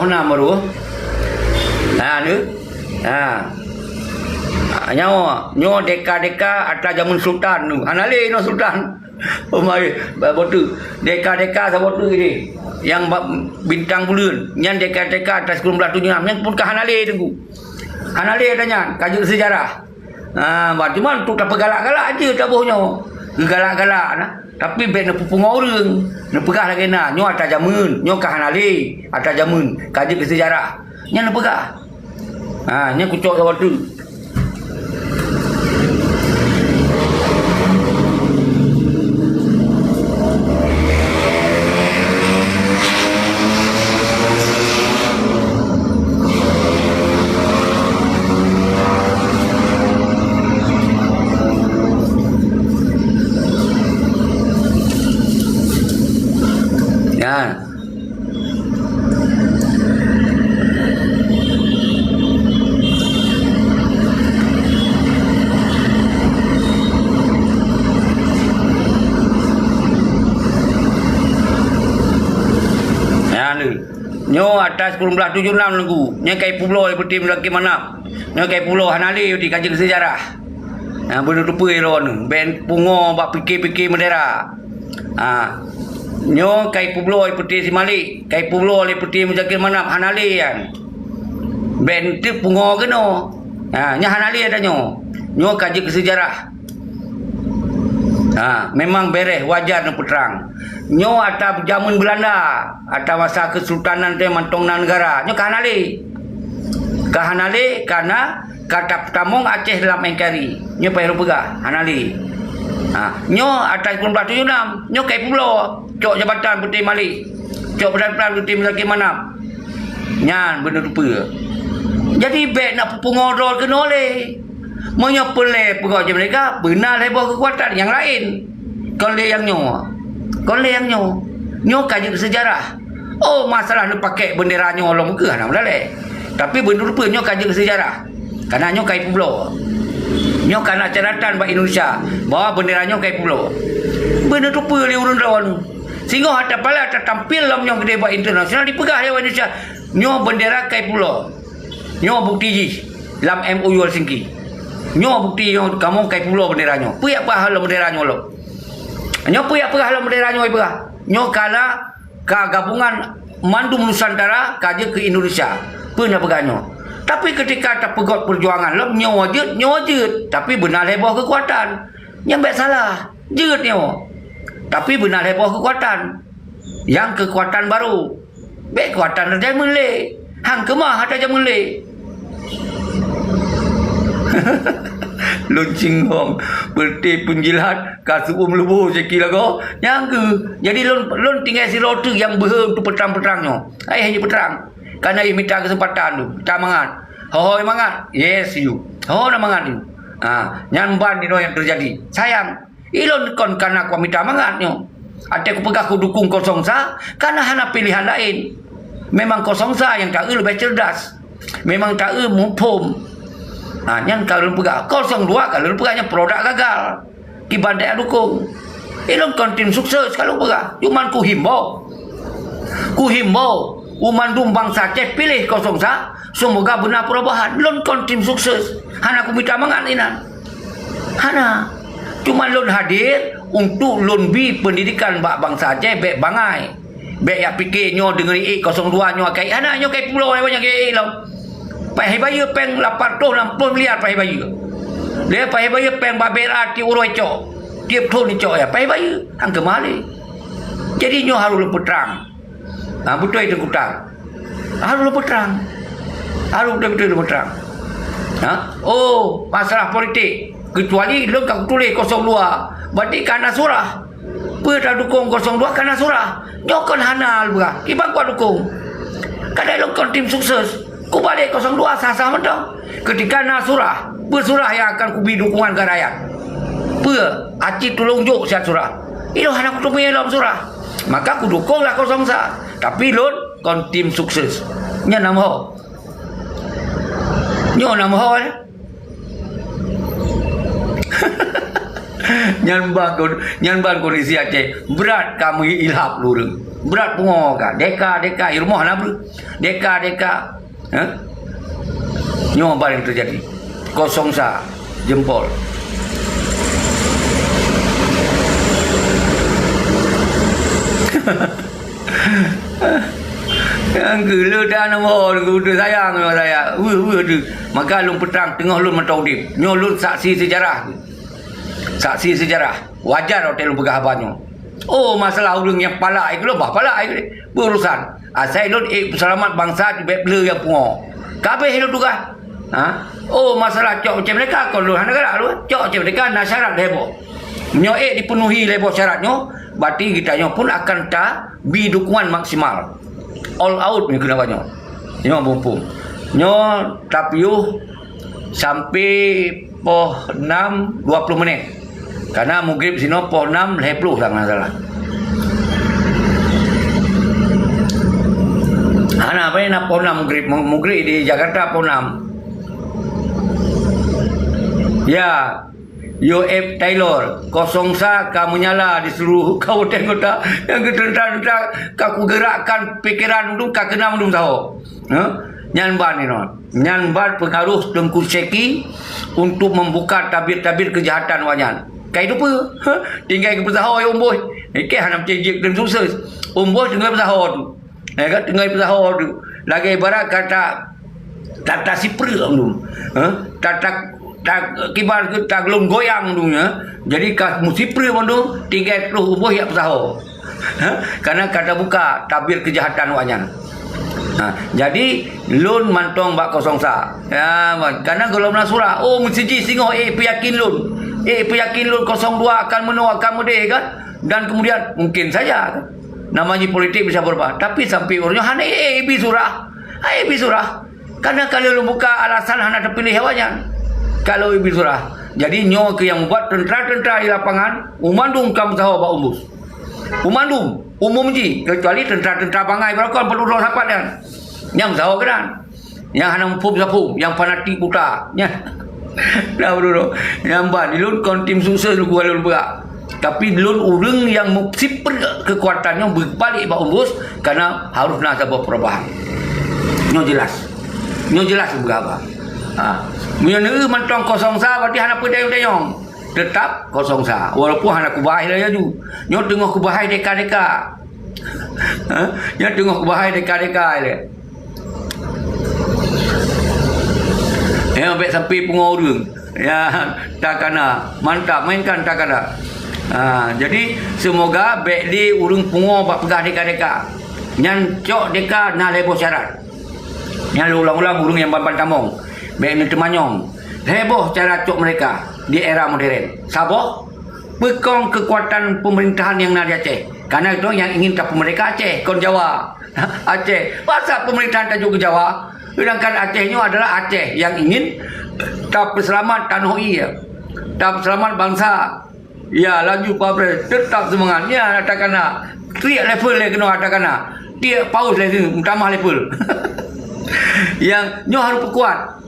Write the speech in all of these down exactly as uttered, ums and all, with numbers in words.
Nam baru. Ha, tu. Ha. Nyoe, nyoe deka-deka atra jameun sultan tu. Hana lé nyoe sultan. Oh, mari, ba-, boh tu. Deka-deka saboh tu ini. Nyang ba-, bintang buleuen. Nyan deka-deka atra sikureueng blaih tujoh nam. Nyan pun ka hana lé, Teungku. Hana lé ata nyan. Ka jeuet seujarah. Ha, bah, cuma untuk tapeugalak-galak je taboh nyoe. Geugalak-galak na. Tapi bék neupeupungo ureueng. Neupeugah lagée na, nyoe atra jameun, nyoe ka hana lé, atra jameun, ka jeuet keu seujarah. Nyan neupeugah. Ha, nyan kucok saboh teuk. Nyan. Nyan lé. Nyoe atra sikureueng blaih tujoh nam Teungku. Nyoe ka ipeubloe lé Peuti Muzakir Manaf. Nyoe ka ipeubloe hana lé, ka jeuet keu seujarah. Nah, beuneuteupeu droeneuh, bék pungo bak pike-pike meudera. Ha. Nyoe ka ipeubloe lé Peuti Si Malik, ka ipeubloe lé Peuti Muzakir Manaf, hana lé nyan. Bék teuk pungo keunoe. Ha, nyan hana lé ata nyoe. Nyoe ka jeuet keu seujarah. Ha, memang beureh, wajar neupeutrang. Nyoe atra jameun Beulanda, atra masa keusultanan teuh mantong na neugara. Nyoe ka hana lé. Ka hana lé, kana ka ta-, tamong Aceh lam N K R I. Nyoe payah lôn peugah, hana lé. Ha, nyoe atra sikureueng blaih tujoh nam, nyoe ka ipeubloe, cok jabatan Peuti Malik, cok peudapatan Peuti Muzakir Manaf. Nyan beuneuteupeu. Jadi bék na peupungo droe keunoe lé. Meunyoe peureulée peugah jeuet meurdeka, beuna lhée boh keukuatan nyang laén. Kon lé nyang nyoe. Kon lé nyang nyoe. Nyoe ka jeuet keu seujarah. Oh, masalah neupakèk beundera nyoe lom keuh hana meudalée. Tapi beuneuteupeu nyoe ka jeuet keu seujarah. Karena nyoe ka ipeubloe. Nyoe ka na catatan bak Indonesia bahwa beundera nyoe ka ipeubloe. Beuneuteupeu lé ureuëng droeneuh. Sehingga atra pala tatampil lom nyoe keudeh bak internasional dipeugah lé awak Indonesia. Nyoe beundera ka ipeubloe. Nyoe bukti jih lam M O U Helsinki. Nyoe bukti nyoe kamoe ka ipeubloe beundera nyoe. Peue nyang peugah lom beundera nyoe lom? Nyoe peue nyang peugah lom beundera nyoe ipeugah? Nyoe ka na ka gabungan mandum Nusantara ka jeuet keu Indonesia. Peue na peugah nyoe? Tapi keutika tapeugöt peujuangan lom, nyoe jeuet, nyoe jeuet. Tapi beuna lhée boh keukuatan. Nyan bék salah. Jeuet nyoe. Tapi beuna lhée boh keukuatan. Nyang keukuatan barô. Bék keukuatan raja meulé. Han keumah ata jameun lé. Lôn cingong, peureute peunjilat ka seuuem leuboh caki lagoe. Nyang keuh, jadi lôn, lôn tinggai sidroe teuk nyang beuhe untuk peutrang-peutrang nyoe. Hai, hai peutrang. Kana jih mita keuseumpatan tu, mita mangat. Ho, ho mangat. Yes, you. Ho na mangat you. Ha, nyan ban inoe nyang teujadi. Sayang. Ilôn kon kana kuh mita mangat nyoe. Até kupeugah kudukong kosong sa, kana hana piléhan laén. Memang kosong sa nyang taeu leubeh cerdas. Memang taeu muphom. Ha, nyan ka lôn peugah. Kosong dua ka lôn peugah nyan produk gagal. Kiban daya dukong. Ilôn kon tim sukses ka lôn peugah. Cuman kuhimbau. Kuhimbau. U mandum bansa Aceh piléh kosong sa, semoga beuna perubahan. Lôn kon tim sukses. Hana kumita mangat inan. Hana. Cuma lôn hadir untuk lôn bi pendidikan bak bansa Aceh bék bangai. Bék jak pike nyoe deungon ék kosong dua nyoe ka ék. Hana, nyoe ka ék pulo banyak ék lom. Payah bayeue péng lapan reutôh nam ploh miliar payah bayeue. Lé payah bayeue péng babera tiep uroe cok. Tiep thon cok ya payah bayeue. Han keumah lé. Jadi nyoe harôh lôn peutrang. Ha, beutôi Teungku Tan. Harôh lôn peutrang. Harôh beutôi-beutôi lôn peutrang. Ha? Oh, masalah politik. Kecuali lôn ka kutuléh kosong dua. Berarti ka na surah. Peue tadukong kosong dua ka na surah. Nyoe kon hana lôn peugah. Kiban kuat dukong. Kadang lôn kon tim sukses. Kubalek kosong dua sah-sah mantong. Ketika na surah, peue surah nyang akan kubi dukungan keu rakyat? Peue? Aci tulông jok siat surah. Ilôn hana kuteumé lom surah. Maka kudukonglah kosong sa. Tapi lôn kon tim sukses. Nyan nam ho. Nyoe nam ho, eh. Nyan ban kon-, nyan ban kondisi Aceh. Brat ka meuilhab lé ureueng. Brat pungo ka. Deka, deka, i rumoh na beuh. Deka, deka. Hah? Nyoe ban nyang teujadi. Kosong sa, jempol. Nyang keu le dan ho, keu sayang nyoe saya. Weueh, weueh tu. Maka lôn peutrang teungoh lôn mantong udeb. Nyoe lôn saksi sejarah. Saksi sejarah. Wajar watèe lôn peugah haba nyoe. Oh, masalah ureueng nyang palak, eh, lôn bah palak, eh, beurusan. Asai lôn, eh, peuseulamat bansa, bèk peuleueh nyang pungo. Ka abéh lôn tugaih. Ha? Oh, masalah cok macam mereka, kon lôn hana galak lôn. Cok macam mereka, na syarat lhèe boh. Nyoe, eh, dipenuhi lhèe boh syarat nyoe, berarti geutanyoe pun akan tabi dukungan maksimal. All out nyoe keunan nyoe. Nyoe muphom. Nyoe tapiôh sampai poh enam dua puluh menit. Karena mugrib sinoe poh enam lhèe ploh, kalau hana salah. Hana, apa ni, na poh enam mugrib. Mu-, mugrib di Jakarta poh enam. Ya, U F Taylor, kosong sa ka menyala di seluruh kabupaten kota. Nyang keu tentara-tentara ka kugerakkan pikiran mandum, ka keunong mandum saho. Ha? Nyan ban inoe. Nyan ban pengaruh Teungku Syeki untuk membuka tabir-tabir kejahatan awak nyan. Ka itu peue? Ha? Tinggai geupeusaho ya Umbos. Oke, hana meucéjik dan sukses. Umbos tinggai peusaho tu. Ya kan? Tinggai peusaho tu. Lagèe ibarat kata, tata sipreuk tu. Ha? Tata, ta-, kiban ke taglong goyang tu, ya. Jadi ka meusipreuk tu, tinggai terus Umbos yak peusaho. Ha? Karena ka tabuka tabir kejahatan awak nyan. Ha, jadi lôn mantong bak kosong sa. Ya, karena gohlom na surah. Oh, meusi jih singoh, eh, peuyakin lôn. Eh, peuyakin lôn kosong dua akan meunoe, akan meudeh kan? Dan kemudian, mungkin saja kan? Namanya politik bisa berubah. Tapi sampai uroe nyoe hana, eh, eh, ibi surah. Hai, ibi surah. Karena kalau lôn buka alasan hana teupiléh awak nyan. Kalau ibi surah. Jadi nyoe keuh nyang buet tentara-tentara di lapangan, umandum ka meusaho bak Umbos. Umandum, umum jih, kecuali tentara-tentara bangai beurangkon perlu droe sapat nyan. Nyang meusaho keunan. Nyang hana muphom sapeue, nyang fanatik buta. Nyan. Dah beudôh. Nyang ban, lôn kon tim sukses lôn buka lôn buka. Tapi lôn ureueng nyang meusipreuk keukuatan nyoe beubalék bak Umbos, karena harus na saboh perubahan. Nyoe jelas. Nyoe jelas lôn peugah haba. Ha. Meunyoe neueu mantong kosong sa, berarti hana peudayong-dayong. Teutap kosong sa. Walaupun hana kubahai laju. Nyoe teungoh kubahai deka-deka. Ha? Nyoe teungoh kubahai deka-deka ilèe. Ya, bèk sampai pungo ureueng. Ya, takana. Mantap, mainkan takana. Ha, jadi, semoga bèk lé ureueng pungo bak peugah deka-deka. Nyan cok deka na lhèe boh syarat. Nyan lôn ulang-ulang ureueng nyang ban-ban tamong. Bèk neuteumanyong. Lhèe boh cara cok mereka di era modern. Saboh, peukong keukuatan peumerintahan nyang na di Aceh. Karena itu nyang ingin tapeumerdeka Aceh, kon Jawa. Aceh. Masa peumerintahan tajok keu Jawa? Sedangkan Aceh nyoe adalah Aceh nyang ingin tapeuseulamat tanoh ie, tapeuseulamat bansa. Ya, laju pabrik, teutap seumangat. Ya, takana. Tiek level lé keunoe takana. Tiek paus lé keunoe, meutamah level. Nyang nyoe harôh peukuat.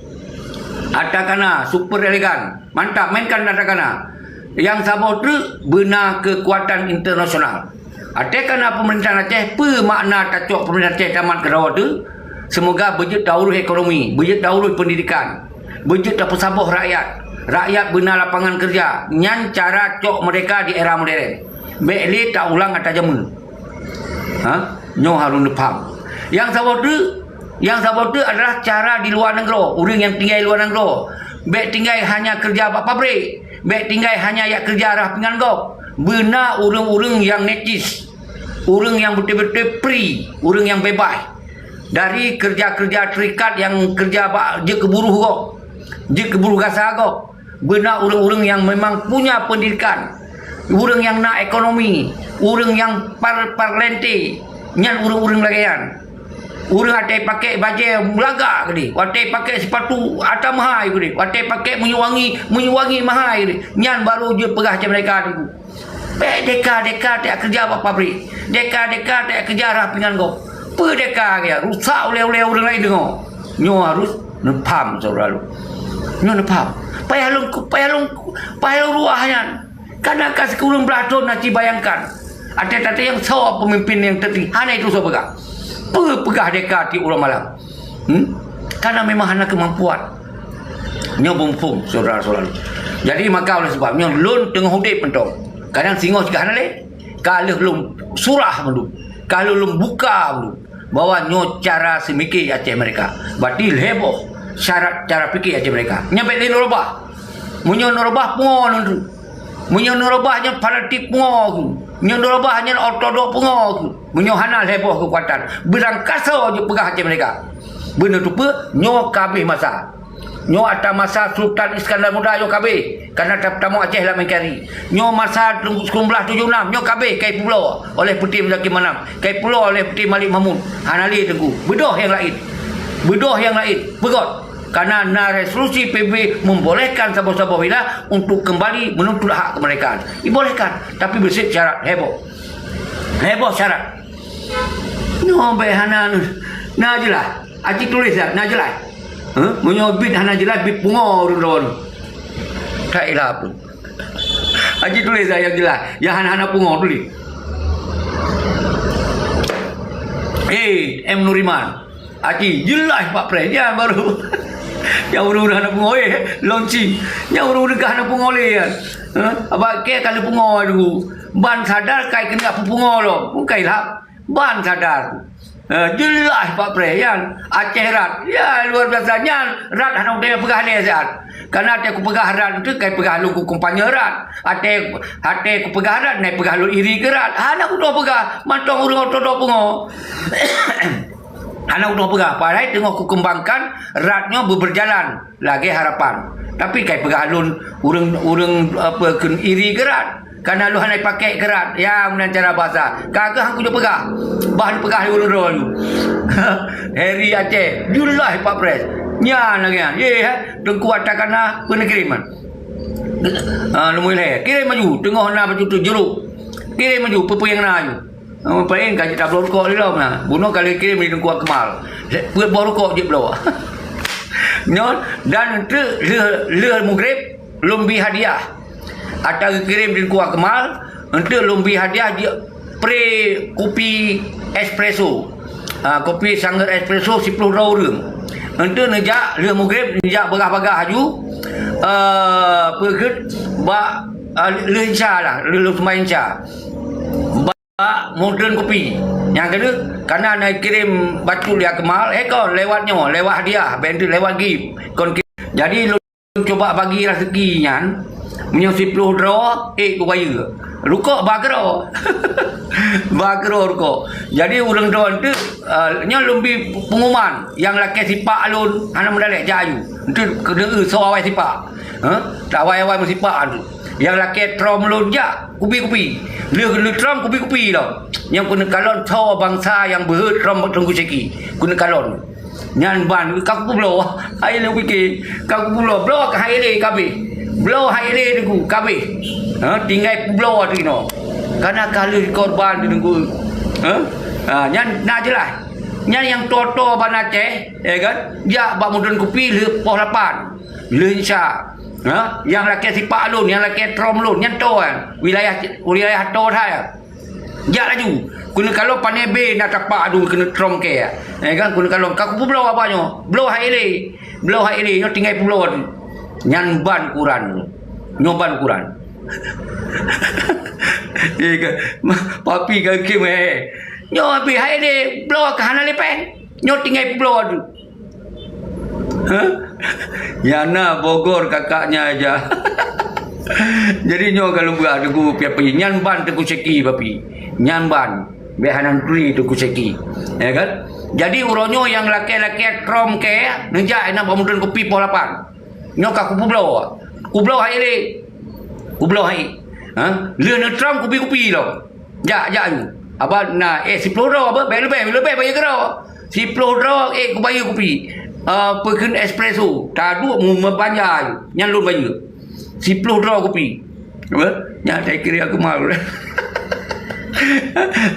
Atakana, super elegan. Mantap, mainkan Atakana. Nyang saboh treuk beuna keukuatan internasional. Atakana peumeurintah Aceh, peue makna tacok peumeurintah Aceh tamat keudroe teuh? Seumoga beujeuet taurôh ekonomi, beujeuet taurôh peundidikan, beujeuet tapeusaboh rakyat. Rakyat beuna lapangan keureuja. Nyan cara cok meurdeka di era modern. Bèk lé taulang atra jameun. Ha? Nyoe harôh neupaham. Nyang saboh treuk, nyang saboh treuk adalah cara di luwa nanggroe. Ureueng nyang tinggai luwa nanggroe, bèk tinggai hanya keureuja bak pabrik, bèk tinggai hanya jak keureuja rhah pingan gob. Beuna ureueng-ureueng nyang necis, ureueng nyang beutôi-beutôi free, ureueng nyang bebas dari keureuja-keureuja syarikat nyang keureuja bak jeuet keu buruh gob, jeuet keu buruh gasa gob. Beuna ureueng-ureueng nyang memang punya pendidikan, ureueng nyang na ekonomi, ureueng nyang par-, parlente, nyan ureueng-ureueng lagèe nyan. Ureueng watèe pakai bajèe meulaga keudeh, watèe pakai sipatu atra meuhai keudeh, watèe pakai minyeuk wangi, minyeuk wangi meuhai keudeh, nyan baru jeuet peugah cit meurdeka teungku. Bèk deka-deka tajak keureuja bak pabrik, deka-deka tajak keureuja rhah pingan gob. Peue deka gaya rusak ulèe-ulèe ureueng laén deungoe. Nyoe harôh neupaham, syedara lôn. Nyoe neupaham. Payah lôn, payah lôn, payah lôn ruwah nyan. Kana ka sikureueng blaih thon na ci bayangkan. Até-até nyang soe peumimpin nyang teuti, hana itu soe peugah. Peue peugah deka tiep uroe malam? Hmm? Kana memang hana keumampuan. Nyoe beuphom, syedara-syedara. Jadi maka oleh sebab nyoe lôn teungoh udeb mantong. Kadang singoh cit hana lé. Ka lheueh lôn surah mandum. Ka lheueh lôn buka mandum. Bahwa nyoe cara seumike Aceh mereka. Berarti lhèe boh syarat cara pike Aceh mereka. Nyan bèk lé lôn reubah. Meunyoe lôn reubah, pungo lôn tu. Meunyoe lôn reubah, nyan fanatik, pungo keuh. Meunyoe lôn reubah, nyan ortodok, pungo keuh. Meunyoe hana lhèe boh keukuatan, beurangkasoe jeuet peugah Aceh mereka. Beuneuteupeu, nyoe ka abéh masa. Nyoe atra masa Sultan Iskandar Muda nyoe ka abéh, kana tapeutamong Aceh lam N K R I. Nyoe masa sikureueng blaih tujoh nam, nyoe ka abéh, ka ipeubloe oleh Peuti Muzakir Manaf, ka ipeubloe oleh Peuti Malik Mahmud. Hana lé Teungku. Beudôh nyang laén. Beudôh nyang laén. Peugöt. Kana na resolusi P B B membolehkan saboh-saboh wilayah untuk kembali menuntut hak kemerdekaan. Dibolehkan, tapi beuseb syarat, lhèe boh. Lhèe boh syarat. Nyoe bèk hana, na jeulaih. Aci tuléh that, na jeulaih. Huh? Meunyoe bit hana jeulaih, bit pungo ureueng droe nyoe. That ilap tu. Aci tuléh that nyang jeulaih. Nyang hana-hana pungo tuléh. Eh, M Nuriman. Aci, jeulaih Pak Pres. Nyan baru. Nyang ureueng-ureueng hana pungo, eh, lôn ci. Nyang ureueng-ureueng ka hana pungo lé nyan. Huh? Abak kèe ka lheueh pungo dulu. Ban sadar kai keuneuk peupungo lom. Bukai lhap. Ban sadar. Eh, jeulaih Pak Pres nyan. Aceh rat. Ya, luar biasa. Nyan rat hana udeb peugah lé siat. Kana até kupeugah rat tu kai peugah lôn kukumpanye rat. Até, até kupeugah rat, nai peugah lôn iri keu rat. Hana kutoh peugah. Mantong ureueng ortodok pungo. Hana kutoh peugah. Padahai teungoh kukeumbangkan rat nyoe beubeurjalan. Lagèe harapan. Tapi kai peugah lôn ureueng, ureueng, apa, kheun iri keu rat. Kana lôn hana pakèk keu rat. Ya, meunan cara bahasa. Ka keuh han kujok peugah. Bah lôn peugah lé ureueng droe nyoe. Heri Aceh. Jeulaih Pak Pres. Nyan lagèe nyan. Ye, ha? Teungku atra kana peue neukirém nyan. Ah, lôn mulai. Kirém laju. Teungoh na bacut tu juruk. Kirém laju. Peue-peue nyang na laju. Oh, paléng ka jeuet tabloe rukok lé lom na. Bunoe ka lheueh kirém di Teungku Akmal. Peuet boh rukok jeuet bloe. Nyoe, dan eunteuk lheueh, lheueh mugreb, lôn bi hadiah. Atra geukirém di Teungku Akmal, eunteuk lôn bi hadiah jeuet pre kupi espresso. Ha, kupi sanggeut espresso siploh droe ureueng. Eunteuk neujak lheueh mugreb, neujak bagah-bagah laju, eh, peugét bak, eh, lheueh Isya lah, lheueh, lheueh seumbahyang Isya. Bak Modern Kopi. Nyang keudeh, kana na kirém bacut lé Akmal, eh, kon lewat nyoe, lewat hadiah, bèk lewat gift. Kon ki-, jadi lôn cuba bagi raseuki nyan, meunyoe siploh droe, ék kubayeue. Rukok ba keudroe. Ba keudroe rukok. Jadi ureueng droe tu, ah, nyoe lôn bi pengumuman, nyang lakèe sipak lôn, hana meudalek, jak aju. Entu keuneuk soe awai sipak. Ha? Tak awai-awai meusipak tu. Nyang lakèe trom lôn jak, kubi-kubi. Lheueh, lheueh trom kubi-kubi lom. Nyang keuneuk kalon soe bansa nyang beuheuet trom Teungku Syeki. Keuneuk kalon. Nyan ban ka kupubloe. Hai lôn pike, ka kupubloe. Bloe ka hai lé ka abéh. Bloe hai lé Teungku ka abéh. Ha, tinggai publoe tu inoe. Kana ka lheueh korban Teungku. Ha? Ha, nyan na jeulaih. Nyan nyang toe-toe ban Aceh, ya kan? Jak bak Modern Kopi lheueh poh lapan. Lheueh Isya. Ha? Nyang lakèe sipak lôn, nyang lakèe trom lôn, nyan toe, eh. Wilayah, wilayah toe that, eh. Jak laju. Keuneuk kalon pané bé na tapak adu keuneuk trom kèe, eh. Eh kan, keuneuk kalon. Ka kupubloe abah nyoe. Bloe hai lé. Bloe hai lé. Nyoe tinggai publoe tu. Nyan ban ukuran. Nyoe ban ukuran. Eh kan. Papi ka kém, eh. Nyoe abéh hai lé. Bloe ka hana lé péng. Nyoe tinggai publoe tu. Hah? Nyang na Bogor kakaknya aja. Jadi nyoe ka lôn peugah Teungku Papi, nyan ban Teungku Syeki Papi. Nyan ban. Bèk hana neuturi Teungku Syeki. Ya kan? Jadi uroe nyoe nyang lakèe-lakèe trom kèe neujak inan bak Modern Kopi poh lapan. Nyoe ka kupubloe. Kubloe hai lé. Kubloe hai. Ha? Lheueh neutrom kubi-kubi lom. Jak, jak nyoe. Abah na, eh, siploh droe abah, bèk leubeh, leubeh bayeue keudroe. Siploh droe, eh, kubayeue kupi. Ah, peue kheun espresso. Taduek mu-, meubanja nyan lôn bayeue. Siploh droe kupi. Apa? Nyan saya kira aku malu.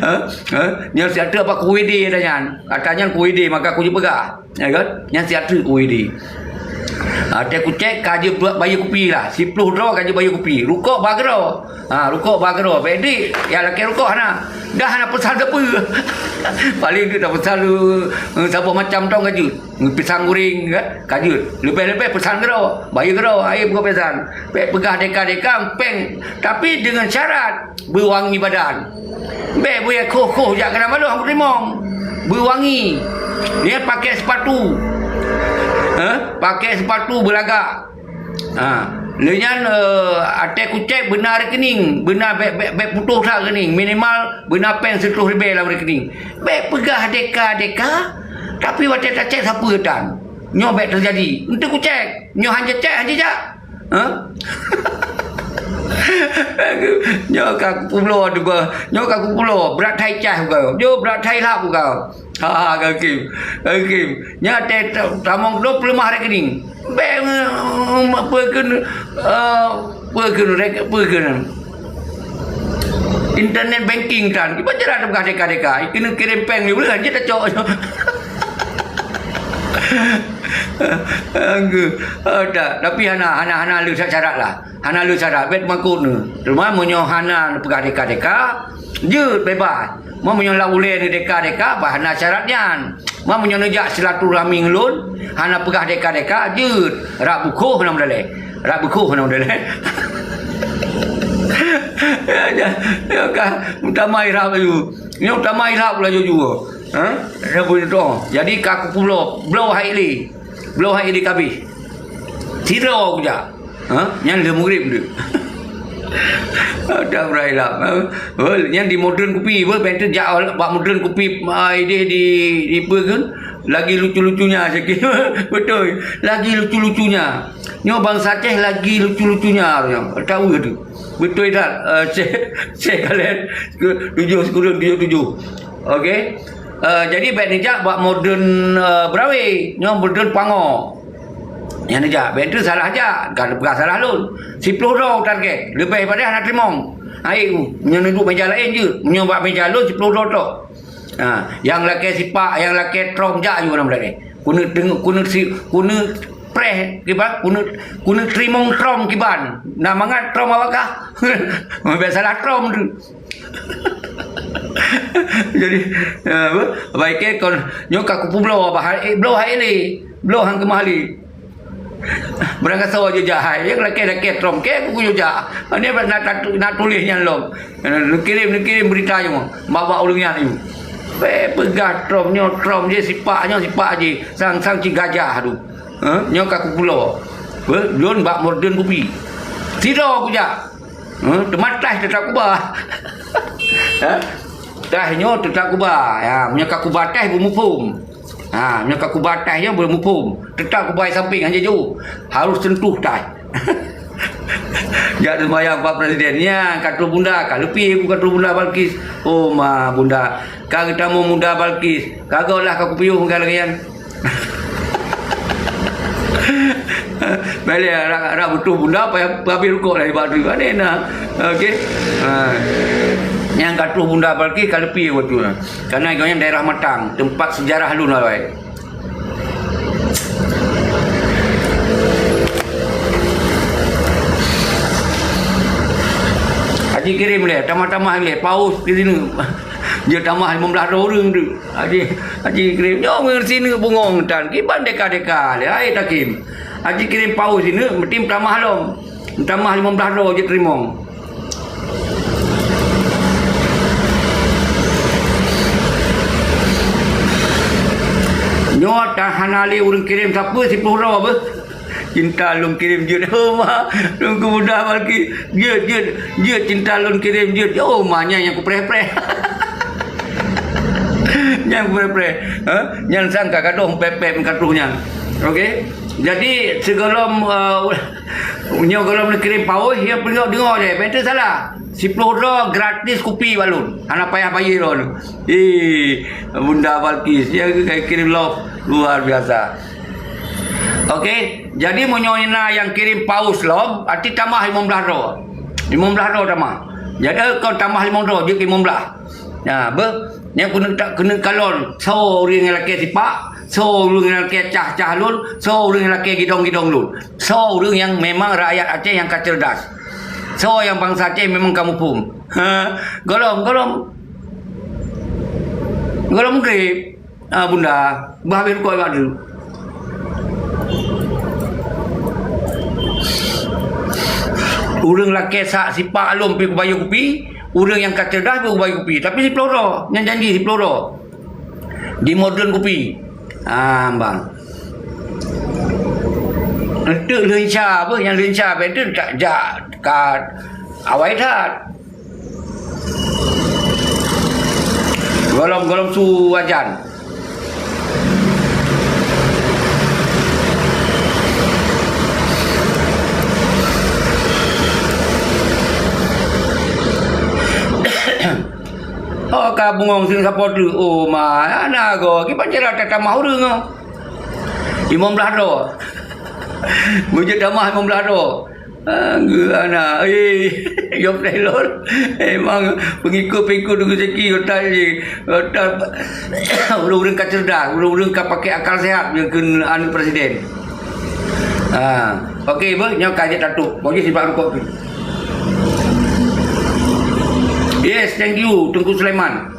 Ha? Ha? Nyan siatra apa kuwede ata nyan. Ata nyan kuwede maka kuji peugah. Ya kan? Nyan siatra kuwede. Watèe kucek ka jeuet bayeue kupi lah. Siploh droe ka jeuet bayeue kupi. Rukok ba keudroe. Ha, rukok ba keudroe. Bèk dik, nyang lakèe rukok hana. Dah hana peusan sapeue. Paléng jeuet tapeusan, eh, saboh macam tong ka jeuet. Pisang goreng, kan? Ka jeuet. Leubeh-leubeh peusan keudroe. Bayeue keudroe. Hai buka peusan. Bèk peugah deka-deka, péng. Tapi dengan syarat, beuwangi badan. Bèk beuié khoh-khoh jak keunan baloh, aku teurimong. Beuwangi. Nyan pakai sepatu. Eh? Pakai sepatu beulagak. Ha. Lheueh nyan, eh, watèe kucek beuna rekening, beuna bèk, bèk, bèk putôh that rekening, minimal beuna péng siratoh ribèe lam rekening. Bèk peugah deka-deka, tapi watèe tacek sapeue tan. Nyoe bèk teujadi. Eunteuk kucek, nyoe han jicek, han jijak. Ha? Nyoe ka kupubloe juga. Nyoe ka kupubloe. Brat thai cah juga. Nyoe brat thai lhap juga. Ha, ha, Kang Kim. Kang Kim. Nyan teuh ta-, tamong keudroe peuleumah rekening. Bèk, eh, peue kheun, eh, peue kheun, rek-, peue kheun. Internet banking tan. Kiban cara tapeugah deka-deka. Keuneuk kirém péng lé buleuen, jeuet tacok. Anggu. Oh, tak. Tapi hana, hana, hana le syarat lah. Hana le syarat. Bèk makot ni. Cuma meunyoe hana peugah deka-deka, jeuet bebas. Meunyoe lam ulèe ni deka-deka, bah hana syarat nyan. Meunyoe neujak silaturahmi ngon lôn, hana peugah deka-deka, jeuet. Rab bukôh hana meudalèe. Rab bukôh hana meudalèe. Ya, ya, ya, ka. Meutamah irab laju. Nyoe meutamah irab laju jua. Ha? Nyoe pun tu. Jadi ka kupubloe, bloe hai lé. Bloe hai lé kabéh. Sidroe kujak. Ha? Nyan lheueh mugrib tu. Ada beurailam. Ha? Oh, nyan di modern kupi, beuh, bèk teuh jak bak modern kupi, ah, idéh di, di peue kheun? Lagi lucu-lucunya sikit. Beutôi. Lagi lucu-lucunya. Nyoe bansa Aceh lagi lucu-lucunya nyoe. Tahu tu. Beutôi that. Eh, Syekh, Syekh Khaled ke tujuh sikureueng tujuh tujuh. Okey. Eh, jadi bèk neujak bak modern, eh, Beurawe. Nyoe modern Pango. Nyang neujak, bèk teuh salah jak, ka teupeugah salah lôn. Siploh droe target, leubeh padahai hana teurimong. Hai, meunyoe neuduek meja laén jeuet, meunyoe bak meja lôn siploh droe tok. Ha, nyang lakèe sipak, nyang lakèe trom jak aju lam dalèe. Keuneuk teungoh, keuneuk si, keuneuk preh kiban, keuneuk, keuneuk teurimong trom kiban. Na mangat trom awak kah? Bèk salah trom tu. Jadi, eh, apa? Baik ke kon nyoe ka kupubloe bah, eh, bloe hai lé. Bloe han keumah lé. Beurangkasoe jeuet jak hai, nyang lakèe-lakèe trom kèe kuku jijak. Nyan na tatu-, na tuléh nyan lom. Neukirém, neukirém beurita nyoe bak-bak ureueng nyan nyoe. Bèk peugah trom nyoe, trom jih, sipak nyoe, sipak jih. Sang-sang cit gajah tu. Ha? Nyoe ka kupubloe. Beuh, lôn bak modern kupi. Sidroe kujak. Ha? Teuma taih teutap kuba. Ha? Taih nyoe teutap kuba. Ya, meunyoe ka kuba taih beumuphom. Ha, meunyoe ka kuba taih nyoe beumuphom, teutap kuba sampéng hana jijôh. Harôh sentuh taih. Jak seumayang Pak Presiden, nyan ka troh bunda, ka leupie ku ka troh bunda Balkis. Oh ma bunda, ka geutamong bunda Balkis, ka goe lah ka kupiôh meugalak nyan. Bèk lé, rak, rak beutroh bunda, payah peuhabéh rukok lah bak tu. Aneh na. Okey. Ha. Nyang ka troh bunda Balkis ka leupie waktu nyan. Karena gobnyan daerah Matang, tempat sejarah lôn awai. Haji Kirim lé, tamah-tamah lé, paus di sini. Dia tamah lima belas droe ureueng tu. Haji, Haji Kirim, nyoe ngon sini bungong tan. Kiban deka-deka lé, hai Takim. Haji Kirim paus sini, meuti tamah lom. Tamah lima belas droe jeuet teurimong. Nyoe tan hana lé ureueng kirém sapeue siploh droe beuh. Cinta lôn kirém jeuet. Oh ma, lôn keu muda Balkis. Jeuet, jeuet, jeuet cinta lôn kirém jeuet. Oh ma, nyan nyang kupreh-preh. Nyang kupreh-preh. Ha? Nyan sangka gadoh pép-pép meukatroh nyan. Okey. Jadi sigohlom, eh, Nyoe gohlom neukirém paus, ya peungoh deungoe deh, bèk teusalah. Siploh droe gratis kupi bak lôn. Hana payah bayeue lôn. Eh, Bunda Balkis, ya ka kirém love luar biasa. Okey, jadi meunyoe na nyang kirém paus lom, arti tamah limong blaih droe. Limong blaih droe tamah. Jadi, eh, kon tamah limong droe, jeuet limong blaih. Nah, beuh, nyan keuneuk ta-, keuneuk kalon. Soe ureueng nyang lakèe sipak, Soe ureuëng nyang lakée cah-cah lôn, soe ureuëng nyang lakée gidong-gidong lôn. Soe ureuëng nyang memang rakyat Aceh nyang ka cerdas. Soe nyang bansa Aceh memang ka muphom. Ha, gohlom, gohlom. Gohlom greb. Ah, bunda, bah habéh rukok bak tu. Ureuëng lakée sa-, sipak lom pih kubayeue kupi, ureuëng nyang ka cerdas pih kubayeue kupi. Tapi siplôh droe, nyang janji siplôh droe. Di modern kupi. Ah, bang. Enteuk leunsha apa? Nyang leunsha apa itu tak jak ka awai that. Gohlom-gohlom su ajan. Oh, ka bungong sini sapo tu. Oh, ma, ana go. Kiban cara tatamah ureuëng, oh. Limong blah droe. Meujeuet tamah limong blah droe. Ah, geu ana. Eh, Job Taylor. Emang pengikut-pengikut Teungku Zaki, otak je. Otak ureuëng-ureuëng ka cerdas, ureuëng-ureuëng ka pakai akal sehat nyang keu aneuk presiden. Ah, okey, beuh, nyoe ka jeuet tatup. Bagi sibak rukok tu. Yes, thank you, Teungku Sulaiman.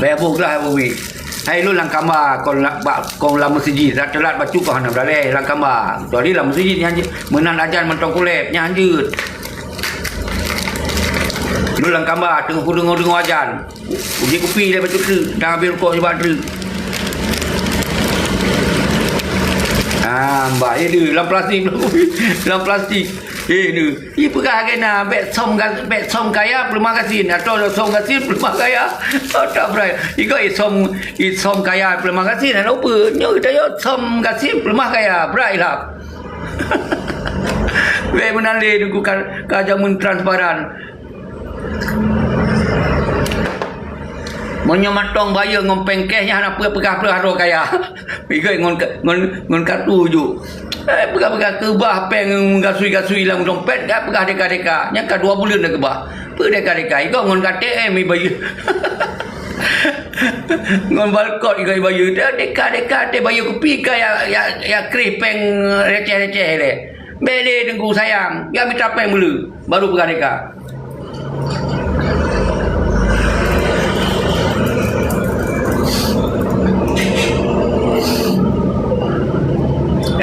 Bèk boh glah, Abu Bi. Hai lôn lam kamba kon la-, bak kon lam meuseujid, dak teulat bacut kon hana meudalèh lam kamba. Kecuali lam meuseujid nyan jeuet, meunan ajan mantong kulép nyan jeuet. Lôn lam kamba teungoh kudeungoe-deungoe ajan. Uji kupi lé bacut treuk, dan habéh rukok nibak treuk. Ah, mbak, eh, deuh, lam plastik, lam plastik. Eh, deuh. Ipeugah lagèe na, bèk som ga-, bèk som kaya peuleumah gasien, atawa som gasien peuleumah kaya. Oh, tak brai. Igoe isom, isom kaya peuleumah gasien, hana upeue. Nyoe geutanyoe som gasien peuleumah kaya, brai lah. Bèk meunan lé Teungku ka, ka jameun transparan. Meunyoe mantong bayeue ngon péng cash nyan hana peue peugah-peugah droe kaya. Igoe ngon ka-, ngon, ngon kartu ju. Eh, peugah-peugah keubah péng gasui-gasui lam dompet, ka peugah deka-deka. Nyan ka dua buleuen dah keubah. Peue deka-deka? Igoe ngon A T M ibayeue. Ngon barcode igoe ibayeue. Deka-deka teuh bayeue kupi ka ya, ya, ya kreh péng receh-receh lé. Bèk lé Teungku sayang, jak mita péng meuleu, baru peugah deka.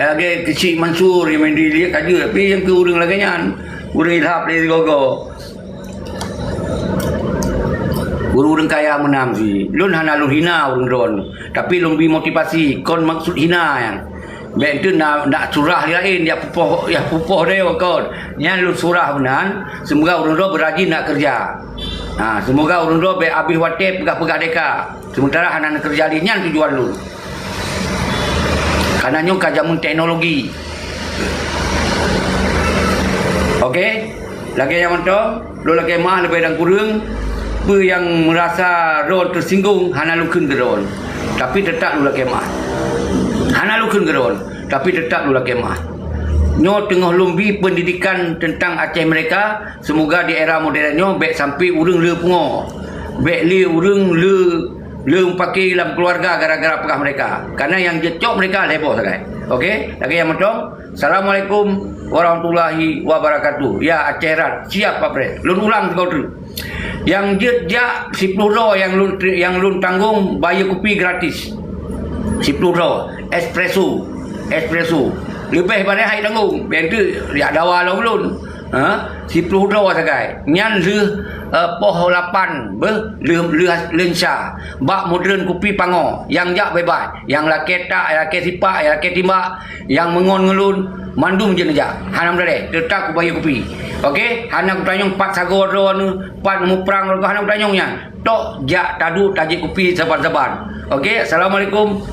Eh, lagèe keuchik Mansur nyang main di liek ka jeuet, tapi nyang keu ureueng lagèe nyan, ureueng ilhap lé sigoe-goe. Ureueng-ureueng kaya meunan si. Lôn hana lôn hina ureueng droen, tapi lôn bri motivasi, kon maksud hina nyan. Bèk enteuk na, na surah laén, ya pupoh, ya pupoh deh kon. Nyan lôn surah meunan, seumoga ureueng droe beurajin na keureuja. Ha, seumoga ureueng droe bèk abéh watèe peugah-peugah deka, seumeuntara hana neukeureuja lé, nyan tujuan lôn. Karena nyoe ka jameun teknologi. Oke? Lagèe nyan mantong, lôn lakèe meu'ah leubeh dan kureueng, peue nyang meurasa droen teusinggong hana lôn kheun keu droen. Tapi teutap lôn lakèe meu'ah. Hana lôn kheun keu droen, tapi teutap lôn lakèe meu'ah. Nyoe teungoh lôn bri peundidikan teuntang Aceh merdeka, seumoga di era modern nyoe bèk sampai ureueng le pungo. Bèk lé ureueng le, le meupaké lam keuluwarga gara-gara peugah merdeka. Karena nyang jeuet cok merdeka lhèe boh sagai. Oke, lagèe nyan mantong. Assalamualaikum warahmatullahi wabarakatuh. Ya, Aceh Rat. Siap, Pak Pres. Lôn ulang sigoe treuk. Nyang jeuet jak siploh droe nyang lôn, nyang lôn tanggong bayeue kupi gratis. Siploh droe. Espresso. Espresso. Leubeh bareh hai tanggong. Bèk enteuk jak dawa lom lôn. Ha? Siploh droe sagai. Nyan lheueh, eh, poh lapan beuh, lheueh, lheueh leunsha. Bak modern kupi pango. Nyang jak bebas. Nyang lakèe tak, nyang lakèe sipak, nyang lakèe timbak. Nyang meungon ngon lôn, mandum jeuet neujak. Hana meudalèh, teutap kubayeue kupi. Oke, hana kutanyong pat sagoe droeneuh, pat muprang droeneuh, hana kutanyong nyan. Tok jak taduek tajieb kupi saban-saban. Oke, assalamualaikum.